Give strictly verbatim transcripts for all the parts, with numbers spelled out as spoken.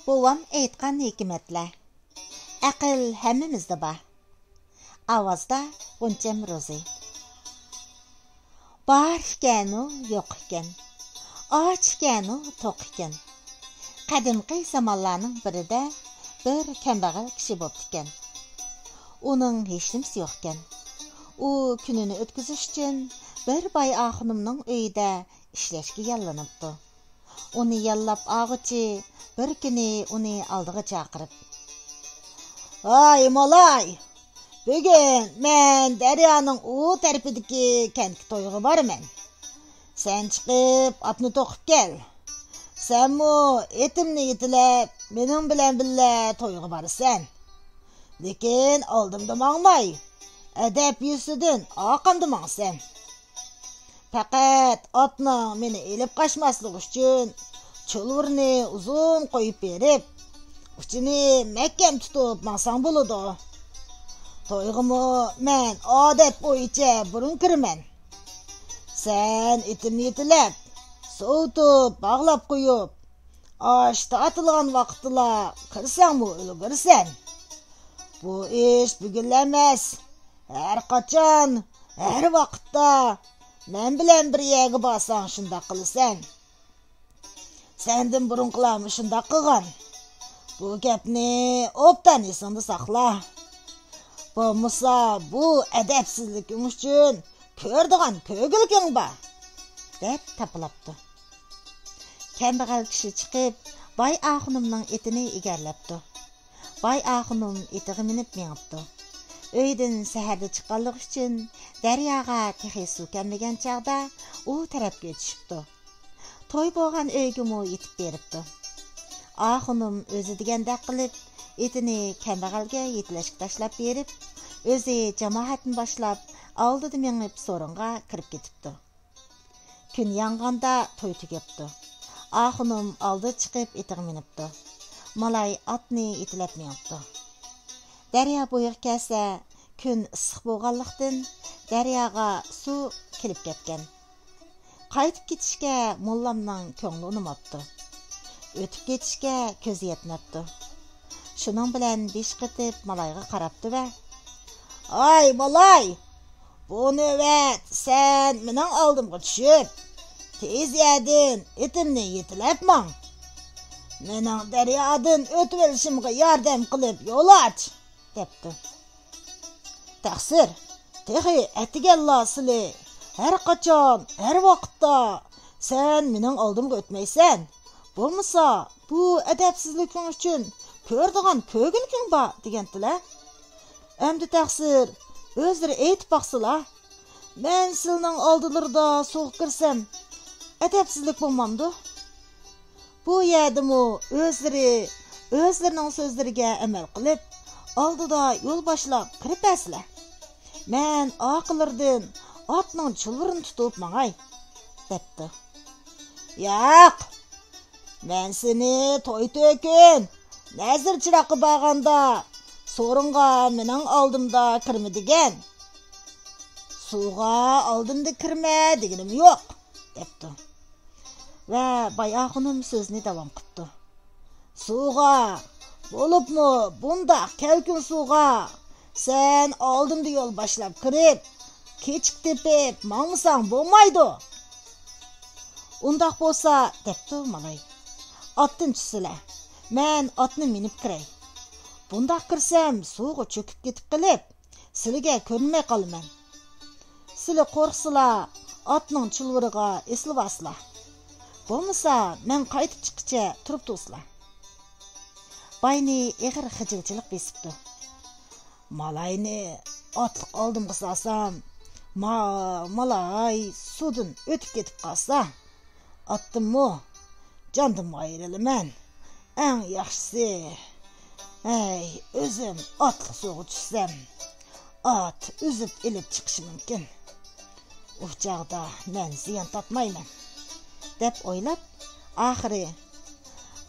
بوۋام ئېيتقان ھېكمەتلەر. ئەقىل ھەممىمىزدە بار. ئاۋازدا غۇنچەم روزى. بار ئىكەنۇ يوق ئىكەن، ئاچ ئىكەنۇ توق ئىكەن. قەدىمكى زامانلارنىڭ بىرىدە بىر كەمبەغەل كىشى بوپتىكەن. ئۇنىڭ ھېچنېمىسى يوقكەن. ئۇ كۈنىنى ئۆتكۈزۈش ئۈچۈن بىر باي ئاخۇنۇمنىڭ ئۆيىدە ئىشلەشكە ياللىنىپتۇ. ئۇنى ياللاپ ئالغۇچى بىر كۈنى ئۇنى ئالدىغا چاقىرىپ، ھاي مالاي، بۈگۈن مەن دەريانىڭ ئۇ تەرىپىدىكى كەنتكە تويغا بارىمەن. سەن چىقىپ ئاتنى توقۇپ كەل. سەنمۇ ئېتىمنى يېتىلەپ مېنىڭ بىلەن بىللە تويغا بارىسەن. لېكىن ئالدىمدا ماڭماي، ئەدەپ يۈزىسىدىن ئارقامدا ماڭىسەن. پەقەت ئاتنىڭ مېنى ئېلىپ قاچماسلىقى ئۈچۈن چۇلۋۇرنى ئۇزۇن قويۇپ بېرىپ، ئۇچىنى مەھكەم تۇتۇپ ماڭساڭ بولىدۇ. تويغىمۇ مەن ئادەت بويىچە بۇرۇن كىرىمەن. سەن ئېتىمنى يېتىلەپ، سوۋۇتۇپ، باغلاپ قويۇپ، ئاش تارتىلغان ۋاقىتتىلا كىرسەڭمۇ ئۈلگۈرىسەن. بۇ ئىش بۈگۈنلا ئەمەس، ھەر قاچان، ھەر ۋاقىتتا مەن بىلەن بىر يەرگە بارساڭ شۇنداق قىلىسەن. سەندىن بۇرۇنقىلارمۇ شۇنداق قىلغان. بۇ گەپنى ئوبدان ئېسىڭدە ساقلا. بولمىسا بۇ ئەدەپسىزلىكىڭ ئۈچۈن كۆرىدىغان كۆرگۈلۈكۈڭ بار، دەپ تاپىلاپتۇ. كەمبەغەل كىشى چىقىپ، باي ئاخۇنۇمنىڭ ئېتىنى ئىگەرلەپتۇ. باي ئاخۇنۇم ئېتىغا مىنىپ مېڭىپتۇ. ئۆيدىن سەھەردە چىققانلىقى ئۈچۈن دەرياغا تېخى سۇ كەلمىگەن چاغدا ئۇ تەرەپكە ئۆتۈشۈپتۇ. توي بولغان ئۆيگىمۇ يېتىپ بېرىپتۇ. ئاخۇنۇم ئۆزى دېگەندەك قىلىپ، ئېتىنى كەمبەغەلگە يېتىلەشكە تاشلاپ بېرىپ، ئۆزى جامائەتنى باشلاپ، ئالدىدا مېڭىپ سورۇنغا كىرىپ كېتىپتۇ. كۈن ياڭغاندا توي تۈگەپتۇ. ئاخۇنۇم ئالدىدا چىقىپ ئېتىغا مىنىپتۇ. مالاي ئاتنى يېتىلەپ مېڭىپتۇ. دەريا بويىغا كەلسە، كۈن ئىسسىق بولغانلىقتىن، دەرياغا سۇ كېلىپ كەتكەن. قايتىپ كېتىشكە موللامنىڭ كۆڭلى ئۇنىماپتۇ. ئۆتۈپ كېتىشكە كۆزى يەتمەپتۇ. شۇنىڭ بىلەن بېشى قېتىپ مالايغا قاراپتۇ ۋە، ئاي مالاي، بۇ نۆۋەت سەن مېنىڭ ئالدىمغا چۈشۈپ، تېز يەردىن ئېتىمنى يېتىلەپ ماڭ. مېنىڭ دەريادىن ئۆتۈۋېلىشىمغا ياردەم قىلىپ يول ئاچ، دەپتۇ. تەقسىر، تېخى ئەتىگەنلا سىلى ھەر قاچان، ھەر ۋاقىتتا سەن مېنىڭ ئالدىمغا ئۆتمەيسەن. بولمىسا، بۇ ئەدەپسىزلىكىڭ ئۈچۈن كۆرىدىغان كۆرگۈلۈكۈڭ بار، دېگەنتىلە. ئەمدى تەقسىر، ئۆزلىرى ئېيتىپ باقسىلا. مەن سىلىنىڭ ئالدىلىرىدا سۇغا كىرسەم، ئەدەپسىزلىك بولمامدۇ؟ بۇ يەردىمۇ ئۆزلىرى ئۆزلىرىنىڭ سۆزلىرىگە ئەمەل قىلىپ، ئالدىدا يول باشلاپ كىرىپەرسىلەر. مەن ئارقىلىرىدىن ئاتنىڭ چۇلۋۇرىنى تۇتۇپ ماڭاي، دەپتۇ. ياق! مەن سېنى توي تۆكۈن، نەزىر چىراغقا بارغاندا، سورۇنغا مېنىڭ ئالدىمدا كىرمە دېگەن. سۇغا ئالدىمدا كىرمە دېگىنىم يوق، دەپتۇ. ۋە باي ئاخۇنۇم سۆزىنى داۋام قىپتۇ. سۇغا، بولۇپمۇ بۇنداق كەلكۈن سۇغا سەن ئالدىمدا يول باشلاپ كىرىپ، كېچىك تېپىپ ماڭمىساڭ بولمايدۇ. ئۇنداق بولسا، دەپتۇ مالاي، ئاتتىن چۈشسىلە، مەن ئاتنى مىنىپ كىرەي. بۇنداق كىرسەم، سۇغا چۆكۈپ كېتىپ قېلىپ، سىلىگە كۆرۈنمەي قالىمەن. سىلى قورقسىلا، ئاتنىڭ چۇلۋۇرىغا ئېسىلىۋالسىلا. بولمىسا، مەن قايتىپ چىققىچە تۇرۇپ تۇرسىلا. باينى ئېغىر خىجىلچىلىق بېسىپتۇ. مالاينى ئاتلىق ئالدىمغا سالسام، ما-، مالاي سۇدىن ئۆتۈپ كېتىپ قالسا، ئاتتىنمۇ، جاندىنمۇ ئايرىلىمەن. ئەڭ ياخشىسى، ھەي، ئۆزۈم ئاتلىق سۇغا چۈشسەم، ئات ئۈزۈپ ئېلىپ چىقىشى مۇمكىن. ئۇ چاغدا مەن زىيان تارتمايمەن، دەپ ئويلاپ، ئاخىرى،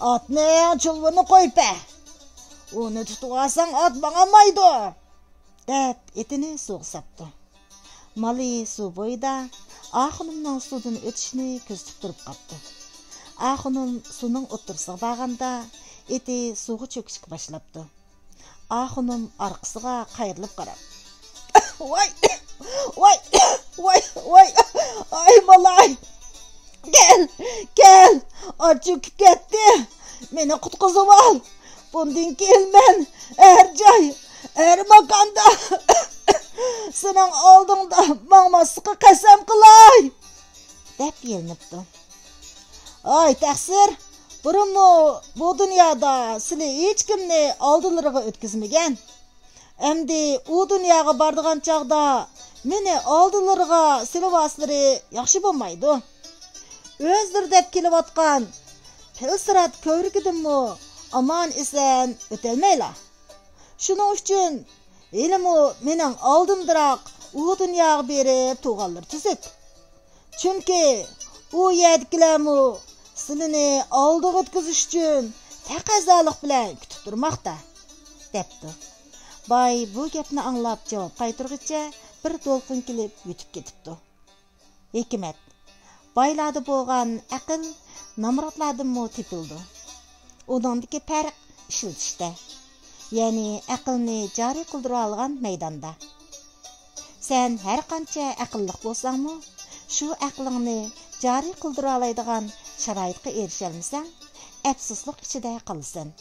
ئاتنىڭ چۇلۋۇرىنى قويۇپ بەر. ئۇنى تۇتۇۋالساڭ، ئات ماڭالمايدۇ، دەپ، ئېتىنى سۇغا ساپتۇ. مالاي سۇ بويىدا ئاخۇنۇمنىڭ سۇدىن ئۆتۈشىنى كۆزىتىپ تۇرۇپ قاپتۇ. ئاخۇنۇم سۇنىڭ ئوتتۇرىسىغا بارغاندا، ئېتى سۇغا چۆكۈشكە باشلاپتۇ. ئاخۇنۇم ئارقىسىغا قايرىلىپ قاراپ، ۋاي، ۋاي، ۋاي، ۋاي، ئاي بالاي، كەل، كەل، ئاچ چۆكۈپ كەتتى، مېنى قۇتقۇزۇۋال، بۇندىن كېيىن مەن ھەر جاي، ھەر ماكاندا سېنىڭ ئالدىڭدا ماڭماسلىققا قەسەم قىلاي، دەپ يېلىنىپتۇ. ئاي تەقسىر، بۇرۇنمۇ بۇ دۇنيادا سىلى ھېچكىمنى ئالدىلىرىغا ئۆتكۈزمىگەن. ئەمدى ئۇ دۇنياغا بارىدىغان چاغدا مېنى ئالدىلىرىغا سېلىۋالسىلىرى ياخشى بولمايدۇ. ئۆزلىرى دەپ كېلىۋاتقان پىلسىرات كۆۋرۈكىدىنمۇ ئامان ئېسەن ئۆتەلمەيلا. شۇنىڭ ئۈچۈن ھېلىمۇ مېنىڭ ئالدىمدىراق ئۇ دۇنياغا بېرىپ تۇغانلىرى تۈزۈك. چۈنكى ئۇ يەردىكىلەرمۇ سىلىنى ئالدىغا ئۆتكۈزۈش ئۈچۈن تەقەززالىق بىلەن كۈتۈپ تۇرماقتا، دەپتۇ. باي بۇ گەپنى ئاڭلاپ جاۋاب قايتۇرغىچە بىر دولقۇن كېلىپ يۈتۈپ كېتىپتۇ. ھېكمەت. بايلاردا بولغان ئەقىل نامراتلاردىنمۇ تېپىلىدۇ. ئۇنىڭدىكى پەرق ئىشلىتىشتە، يەنى ئەقىلنى جارى قىلدۇرالىغان مەيداندا. سەن ھەرقانچە ئەقىللىق بولساڭمۇ، شۇ ئەقلىڭنى جارى قىلدۇرالايدىغان شارائىتقا ئېرىشەلمىسەڭ، ئەپسۇسلۇق ئىچىدە قالىسەن.